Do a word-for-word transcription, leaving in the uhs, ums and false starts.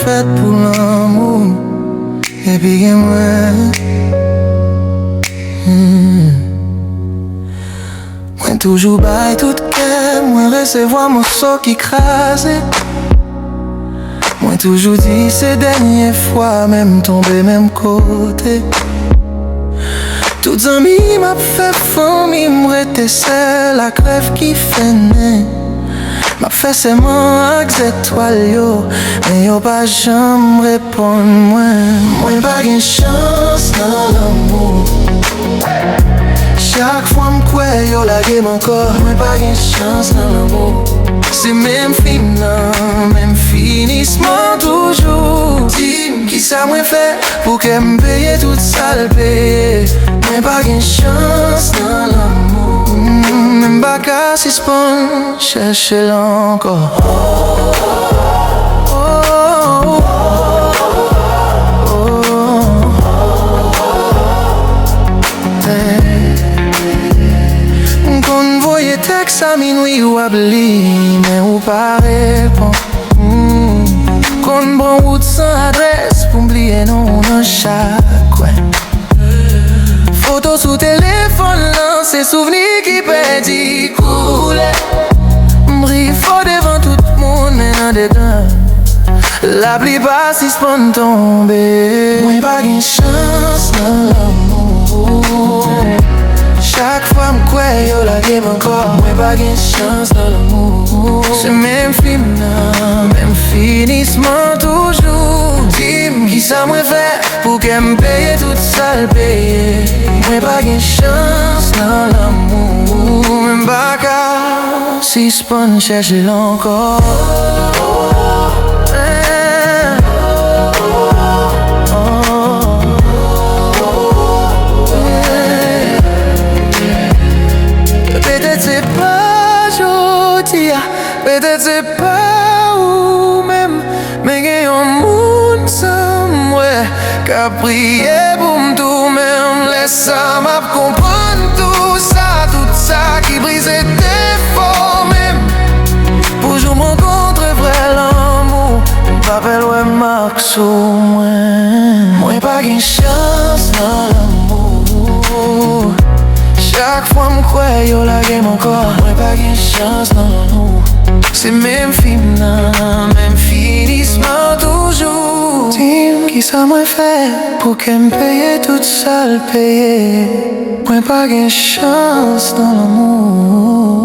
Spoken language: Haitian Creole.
fèt pou lanmou, epi gen mwen. Hmm. Mwen toujou bay tout kè, mwen resevwa moso ki kraze. Mwen toujou di se dènye fwa, men m tonbe menm kote. Tout zanmi m ap fè, fanmi m rete sèl ak rèv ki fènen. M ap fè sèman ak zetwal yo, men yo pa janm reponn mwen. Mwen pa gen chans nan lanmou. Chak fwa m kwè, yo lage m ankò. Mwen pa gen chans nan lanmou. Se menm fin nan, menm finisman toujou. Di m kisa mwen fè pou kè m peye tout sa l peye. Mwen pa gen chans nan lanmou. Mm, men m pa ka sispann chèche l ankò. M konn voye tèks a minwi, w ap li, men ou pa reponn. Mm. Konn pran wout san adrès pou m bliye non w nan chak kwen. Foto sou telefòn nan, se souvni ki pèdi koulè. M ri fò devan tout moun, men andedan, lapli pa sispann tonbe. Mwen pa gen chans nan lanmou. Chak fwa m kwè, yo lage m ankò. Mwen pa gen chans nan lanmou. Se menm fim nan, menm finisman toujou. Di m kisa mwen fè pou kè m peye tout sa l peye. Mwen pa gen chans nan lanmou. Mwen pa ka sispann chèche l ankò. Petèt se pa jodi a, petèt se pa ou menm, men gen yon moun san m wè k ap priye pou m tou menm. Lè sa m ap konprann tou sa, tout sa ki brize te fòme m. Pou jou m rankontre vrè lanmou, m pa pè l wè mak sou mwen. Mwen pa gen chans nan lanmou. Chak fwa m kwè, yo lage m ankò. Mwen pa gen chans nan lanmou. Se menm fim nan, menm finisman toujou. Di m kisa mwen fè pou kè m peye tout sa l peye. Mwen pa gen chans nan lanmou.